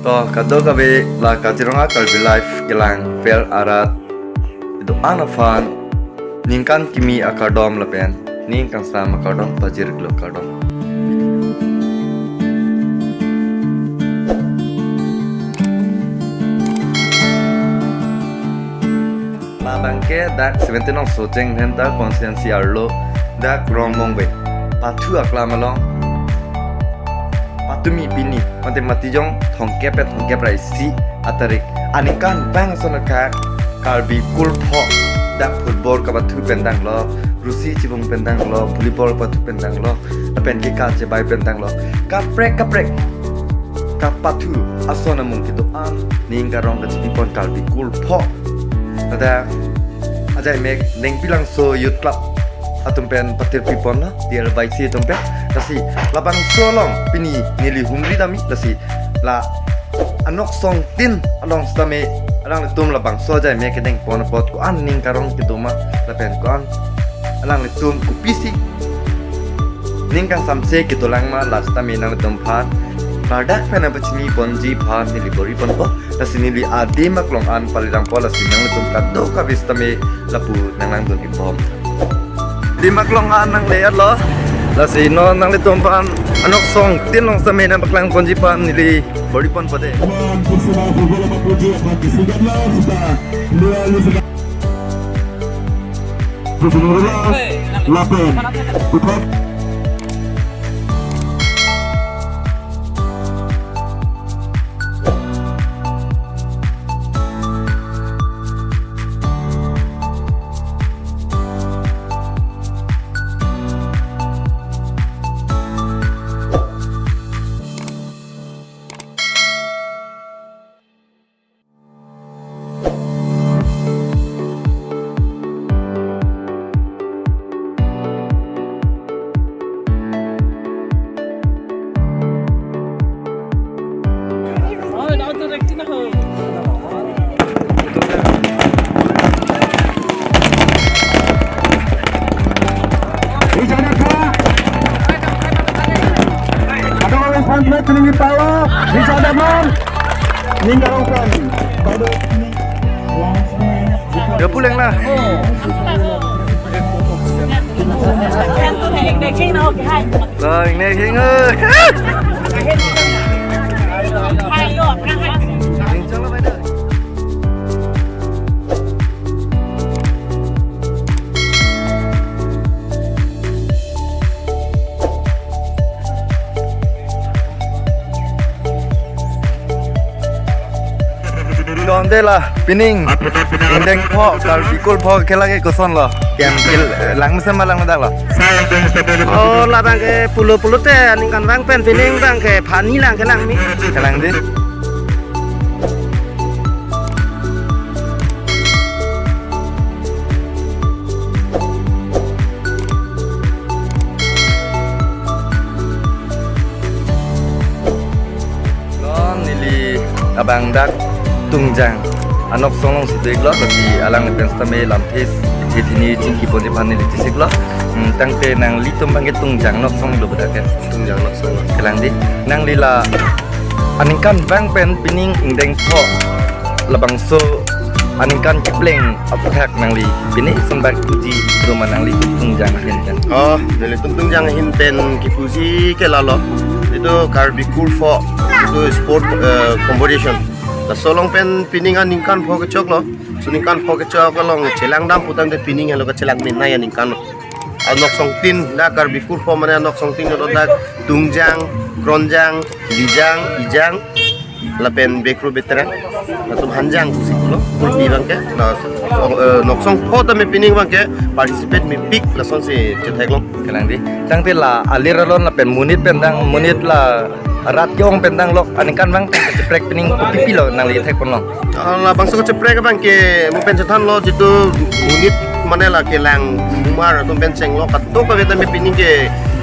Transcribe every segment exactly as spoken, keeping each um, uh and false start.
To, kadokave la Kaziranga Karbi Life kelang field arat kedo-an aphan ningkan kimi akardom lapen ning kangsam akardom pajirlo, kardom. Labang ke dak seventeen Nongso Chengthenta constituency arlo, dak Rongmongve pathu aklam along patumi pini, mate matijong thomkep pen thomkep ra isi atarik aningkanvang ason akhak Karbi Kurpho, dak football kapathu pen danglo, rusi chibung pen danglo, volleyball kapathu pen danglo, lapen ke kachebai pen danglo, kaprek kaprek kapathu ason amung kedo-an ning karong kachipipon Karbi Kurpho. Ladak ajaimek Dengpilangso Youth Club atum pen patirpiponlo, D L Y C atum pen. Lasi labangso along pini neli humri dam-i, lasi la Anoksong Tin along sitame alanglitum labangso ajaimek kedengpon apot ko-an ning karong kedo ma lapen ko-an alanglitum kopisi ning kangsamse kedolang ma, la sitame nanglitum aphan ladak pen nangpachiniponji aphan neli bor-iponpo. Lasi neli adim aklong an palidampo, lasi nanglitum kadokave sitame lapu nanglangdun-ibom. Adim aklong an nangle-etlo. Lasi non nanglitum aphan Anoksong Tin along sitame nangpaklangponji aphan neli bor-iponpo dei. Lapen. Ijana ka? Ada orang sampai kini tahu. Ijana man. Ninggalkan. Pada ini. Dia pulang lah. Lah, ini king, eh. Insya Allah, Pak. Konde la pining Ingdeng pho, Karbi Kurpho khela ke kosonlo? Kem khel, eh, lang mesen ma lang medak lo? Oh, labang ke pulo pulote aningkanvang pen pining abang ke phani lang kelang mi. Kelang dei. Lo neli abang dak Tungjang Anoksong alongsi do-iklo, lasi alang pen sitame lamthe hini chingkiponji aphan neli chesiklo. Hmm, tangte nanglitum abang ke Tungjang Anoksong lo bedak ke? Tungjang Anoksong. Kelang dei. Nangli la aningkanvang pen pining Ingdeng pho labangso aningkan kepleng aphuthak nangli pini ison bak puji do ma nangli Tungjang ahin pen? Oh, nelitum Tungjang ahin pen kepuji ke lalo. Itum Karbi Kurpho, itum sport, eh, competition. Laso along pen pining aningkan pho kechoklo. So ningkan pho kechok along chelangdam pu tangte pining helo kechelangmenei aningkan. Anoksong Tin, dak Karbi Kurpho mane Anoksong Tin lo, dak Tungjang, Kronjang, Lijang, Ijang, lapen Bekru Beterang, latum Hanjang pusi pulo, Kurpi abang ke. Nah, so, eh, Noksong pho tame pining abang ke participate mepik lasonsi chetheklong. Kelang dei. Tangte la alir alon lapen monit pen dang, monit la rat ke-ong pen dang lok aningkanvang kacheprek pining kopipilo nangli thekponlong? Ah, labangso kacheprek abang ke mo pen chethanlo, jitu monit mane la kelang mumar atum pen chenglo kadokave tame pining ke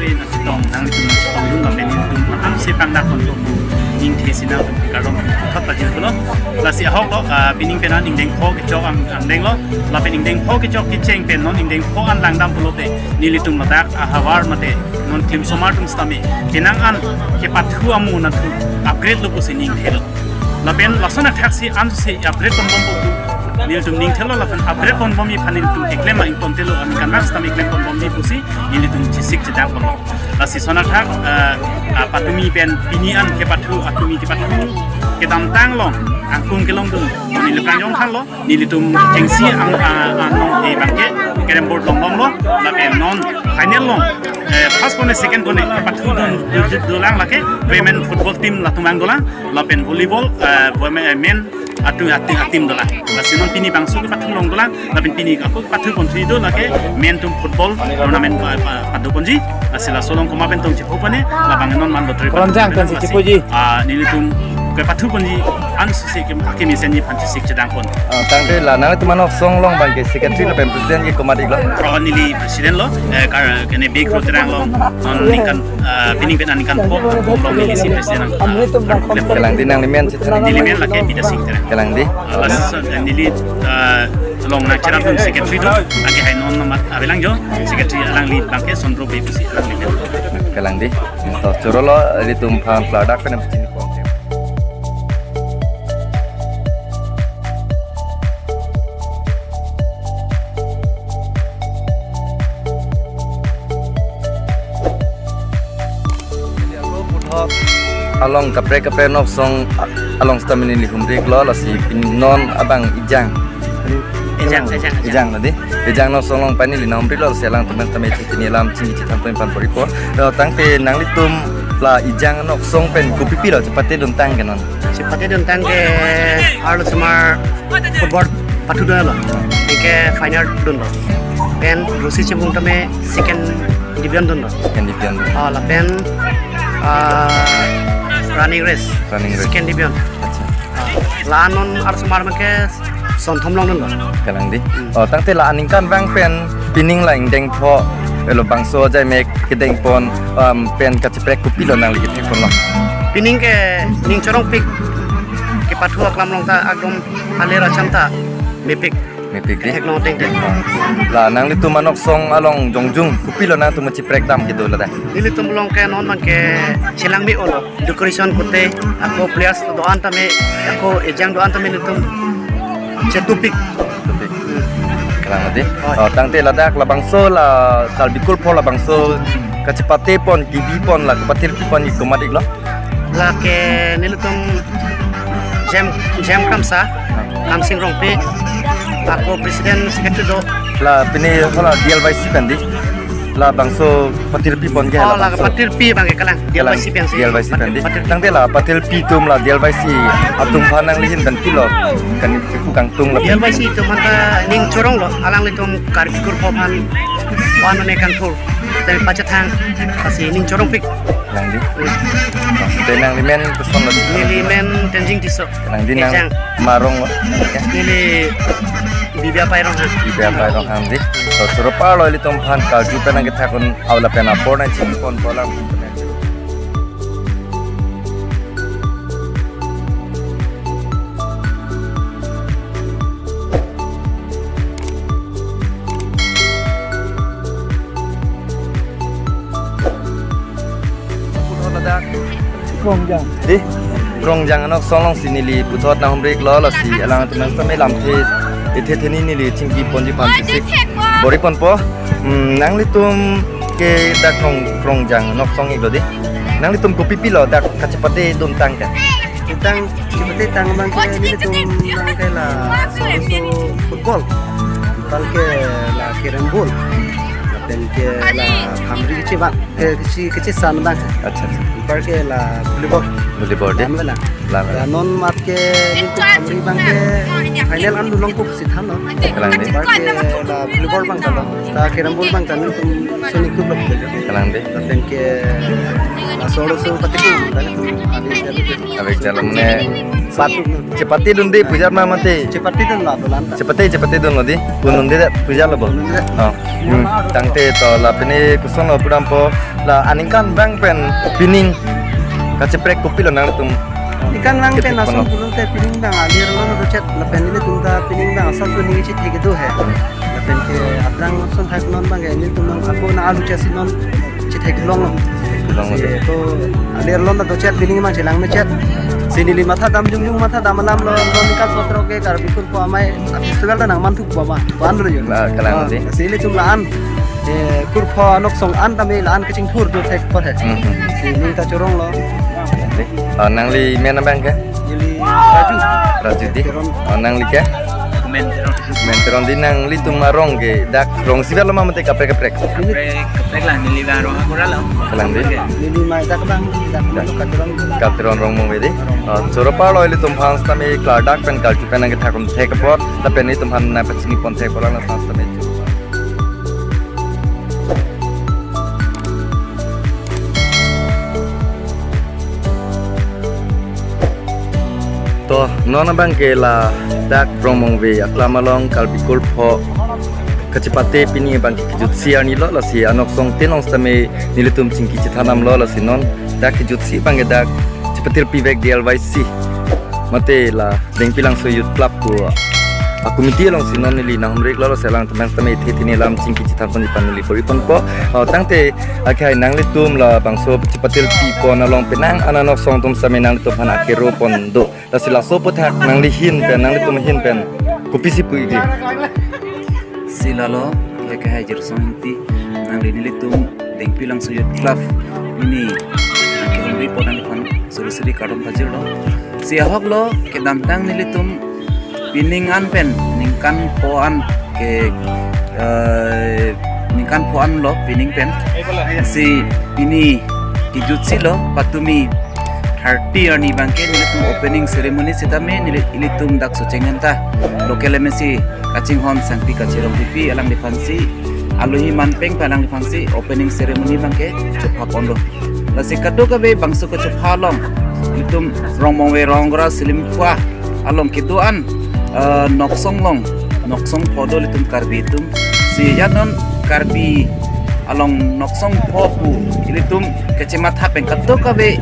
Pen chetong nangtum chetongdun lapen nelitum an sepang dak kon pu ningthe si nangtum kardom thot pajirlo. Lasi ahok lo, ah, pining pen an ingdeng pho kechok ang, angdeng lo. Lapen ingdeng pho kechok kecheng pen non ingdeng pho an langdam pulote nelitum ladak ahavar mate non klim somar atum sitame penang an kepathu amu nangtum upgrade lo pusi ningthelo. Lapen lason athak si an si upgrade ponbom pu nelitum ningthelo lapen upgrade ponbomji aphan nelitum keklem a ingtontelo, aningkan rak sitame klem ponbomji pusi nelitum chesik chedang ponlo. Lasi lason athak, eh, ah, patumi pen pini an kepathu, atumi kepathu kedamtang along angkung kelongdun neli kangjong thanlo. Nelitum chengsi ang, ah, ah, nong e bangke carrom board longlong lo, lapen non final along, eh, first pone second pone pathudun, du, du, dolang lake women football team latum ang dolang, lapen volleyball, eh, women, eh, men atu ati atim dolang. Lasi non pini bangso kepathu long dolang, lapen pini ako pathu ponsi do lake men atum football tournament pa, pa, padu ponji. Lasi laso along komat pen tong chipu pone, labang non man lottery Koronjang pathu pen si pon chipuji. Ah, nelitum kepathu ponji an si ke, ke mesenji aphan chesik chedang pon. Ah, tangte la nangtum anok song along bangke secretary lapen president ke komat iklo? Pro neli president lo, eh, kar kene big ro terang lo, non ningkan, eh, pining pen aningkan pho, along neli si president ang, ah, Kelang di nangli men si terang. Neli men lake Bidya Sing terang. Kelang di. Ah, lasi, eh, neli, eh, along nangcherapdun secretary do, ake hai non namat avelang jo, secretary alangli bangke sondro be pusi alangli men. Kelang di. To choro lo, ilitum aphan peladak pen chini pon. Along kaprek kaprek anok song a-, along sitame neli humri iklo, lasi pini non abang ejang. Ejang, ejang, ejang. Ejang lo di. Ejang anok song along pen neli nang humri iklo, lasi alangtum sitame pini alam chingki chethan pon pan pori po. Lo tangte nanglitum la ejang anok song pen kopi pi lo chepate duntang ke non? Chepate duntang ke arlo osomar football pathudun lo. Anke final dunlo. Pen Rosi Chemung tame second division dunlo. Second division. Ah, lapen, ah, running race. Running race. Second division. Acha. Ah, la non arlo osomar abangke sonthom longdunlo. Kelang di. Hmm. Oh, tangte la aningkanvang pen pining la ingdeng pho, elo bangso ajai mek kedeng pon, um, pen kacheprek kopi lo nangli kethek ponlo? Pining ke ning chorongpik, kepathu aklam along ta ekdom ale racham ta mepik. Mepik di. Theklong ateng te. La nanglitum anok song along jongjung kopi lo nangtum cheprek dam kedo ladak? Nelitum along ke non abangke chelang me-olo. Decoration kote, ako players do-an tame, ako ejang do-an tame nelitum chetupik. Tupik. Hmm. Kelang di. Oh. Oh, tangte ladak labangso la Karbi Kulpho labangso kachepate pon, kebi pon la kapathirpi pon ik komat iklo? Lake nelitum Jem, Jem Kramsa, Kamsing Rongpi, ako president secretary do. La pini hala D L Y C pen di. Labangso pathirpi pon ke. Oh, hala la bangso. Pathirpi abangke kelang. Kelang, D L Y C pen si. D L Y C pen di. Pathir, pathir. Tangte la pathirpi atum la D L Y C atum aphan nangli ahin pen pilo? Kan ipu kangtung la. D L Y C atum aphan ta ning chorong lo, alanglitum Karbi Kulpho aphan one one kangthur. Tame pachethang, lasi ning chorongpik. Kelang di. Hmm. Te nangli men koson lo? Neli men Tenzing Tisso. Kelang di nang. Ejang. Marong lo? Neli Bibia Pai Ronghang. Bibia Pai Ronghang di. So, surupa lo ilitum aphan karju pen nangkethak un aula pen apor nangchini pon polang. Krongjang. Di, Krongjang anok song along si neli puthot nang humri iklo, lasi alangtum sitame lamthe, ethe theni neli chingki ponji aphan chesik bor-i ponpo. Hmm, nanglitum ke dak Krong, Krongjang anok song iklo di. Nanglitum kopi pi lo dak kachepate duntang ke? Duntang, chepate tang abangke nelitum abangke la so, so football. Abangke la carrom board. Lapen ke la phamri kechebang. Eh, kechi, kechesan abang. Acha, acha. Anparke la volleyball. Volleyball de. Lam abang. Lam abang. La non amat ke nelitum phamri abangke final an dulong pusi thanlo. Kelang de. Anparke la volleyball abang ta lo. Ta carrom board abang ta nelitum sonic tu blok. Kelang de. Lapen ke la solo so patik abang ta nelitum ave jalo. Ave jalo mane. Pat, chepatedunde pujar ma mate. Chepatedun la dolan ta. Chepate, chepatedunlo dei. Pununde det pujar lo bo. Pununde det. Oh. Hmm. Tangte to la pini kosonlo pudampo la aningkanvang pen pining kacheprek kopilo nangtum? Aningkanvang pen asong pulote pining abang alir lo na dochet lapen ilitum ta pining abang asap tu ning chithek kedo he. Lapen ke aphrang ason thaknon abang ke ilitum abang ako na alu chasi non chithek longlo. Longlo. Si to alir lo na dochet pining abang chelang mechet. Si neli matha dam jongjong matha dam alam lo, lo ningkan sotro ke Karbi Kurpho Amei festival ta nangman thukpo ma. Ko-an lo jo. La, kalang. Ah, dei. Si ilitum la-an, eh, Kurpho anoksong an tame la-an kachingthur dothek apor he. Hmm, hmm. Si ning ta choronglo. Dei. Ah, nangli men abang ke? Neli Raju. Raju dei. Teron. Ah, nangli ke? Kumen Teron. Kumen Teron dei, nanglitum arong ke dak rong isi vet lo ma mate kaprek kaprek? Kaprek, kaprek la, neli abang Rongagora lo. Kalang dei. Neli mai dak abang, dak abang Dak. Karbi Teron. Karbi Teron Rongmongve dei. Ah, choro apar lo ilitum aphan sitame klardak pen karju pen nangkethakdun thek apot, lapen ilitum aphan nangpachini pon thek apot lang aphan sitame choro apar. To, non abang ke ladak Rongmongve aklam along Karbi Kurpho kachepate pining abang ke kejutsi arni lo, lasi anoksong tin ong sitame nelitum chingki chethan damlo, lasi non dak kejutsi abang ke dak chepatil pivek D L Y C mate la Dengpi Langso Youth Club pu a committee alongsi non neli nanghumri iklo, lasi alangtum abang sitame ithe thini alam chingki chethan ponji aphan neli bor-i ponpo. Oh, tangte akhai nanglitum labangso chepatil pi pon along penang an anoksong atum sitame nanglitum aphan akero pon do. Lasi laso aphuthak nangli ahin pen, nanglitum ahin pen kopisi pu-ikji? Si lalo, ke ke hai Jirsong Ingti, nangli nelitum Dengpi Langso Youth Club pini nangkehumri pon aphan suri suri kardom pajirlo. Si ahok lo, kedamtang nelitum pining an pen, ningkan pho an ke, eh, ningkan pho an lo pining pen. Si pini kejutsi lo, patumi thirty arni abang ke nelitum opening ceremony sitame neli, ilitum dak Socheng Dhenta local M A C kachinghon Sangpi Kachirong Bipi alangliphansi, alohi manpeng pen alangliphansi opening ceremony abang ke chopha ponlo. Lasi kadokave bangso kachopha along ilitum Rongmongve Rongagora Silimkua along kedo an, eh, noksong along, noksong pho do ilitum Karbi atum. Si ya non Karbi along noksong pho pu ilitum kachematha pen kadokave,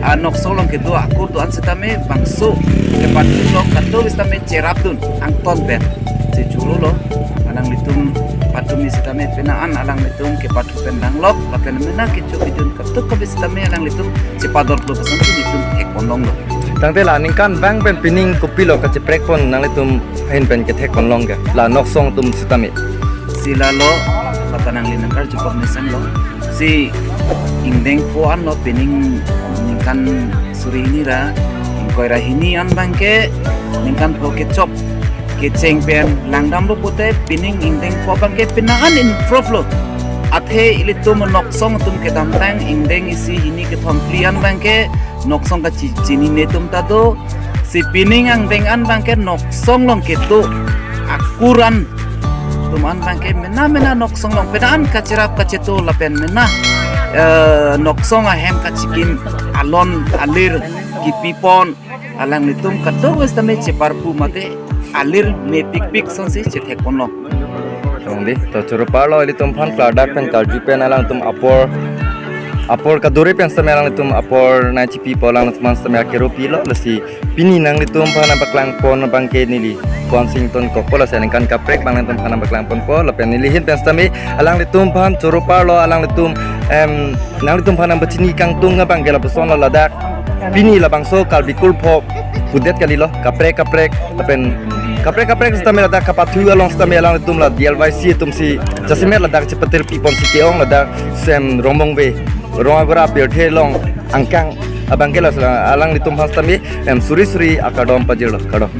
ah, noksong along kedo akur do-an sitame bangso kepathu along kadokave sitame cherapdun angton pen si choro lo. Alanglitum patumi sitame penang an alanglitum kepathu pen danglok lapen mena kecho kejun kadokave sitame alanglitum chepadorlo pu asonsi nelitum thek pon longlo. Tangte la aningkanvang pen pining kopilo kacheprek pon nanglitum ahin pen kethek pon long ke la noksong atum sitame? Si lalo, la ta nangli nangkarju pon mesen lo. Si ingdeng pho an lo pining ningkan suri hini ra ingkoi ra hini an abang ke ningkan pho kechok kecheng pen langdamlo pute pining ingdeng pho abang ke penang an improve lo. Athe ilitum noksong atum kedamtang ingdeng isi hini kethom phli an abang ke noksong kachechinine atum ta do. Si pining angdeng an abang ke noksong along kedo akur an atum an abang ke mena mena noksong along penang an kacherap kacheto lapen mena, eh, noksong ahem kachikim alon alir kipi pon alanglitum kadokave sitame cheparpu mate alir mepikpik asonsi chethek pon long. Tong dei, to choro apar lo ilitum aphan klardak pen karju pen alangtum apor, apor kaduri pen sitame alangtum apor nangchipi pu alangtum sitame akero pilo, lasi pini nanglitum aphan nangpaklang pon abang ke neli Kuan Sington Kokpo, lasi aningkan kaprek abang nangtum aphan nangpaklang ponpo lapen neli ahin pen sitame alanglitum aphan choro apar lo alanglitum, em, nanglitum aphan nangpachini kangtung abang ke lapuson lo ladak pini labangso Karbi Kurpho pudet kalilo, kaprek kaprek lapen kaprek kaprek sitame ladak kapathu along sitame alanglitum la D L Y C atumsi jasemet ladak chepatil pi ponsi ke-ong ladak sem Rongmongve Rongagora pirthe along angkang abang ke la alanglitum aphan sitame, em, suri suri akardom pajirlo, kardom.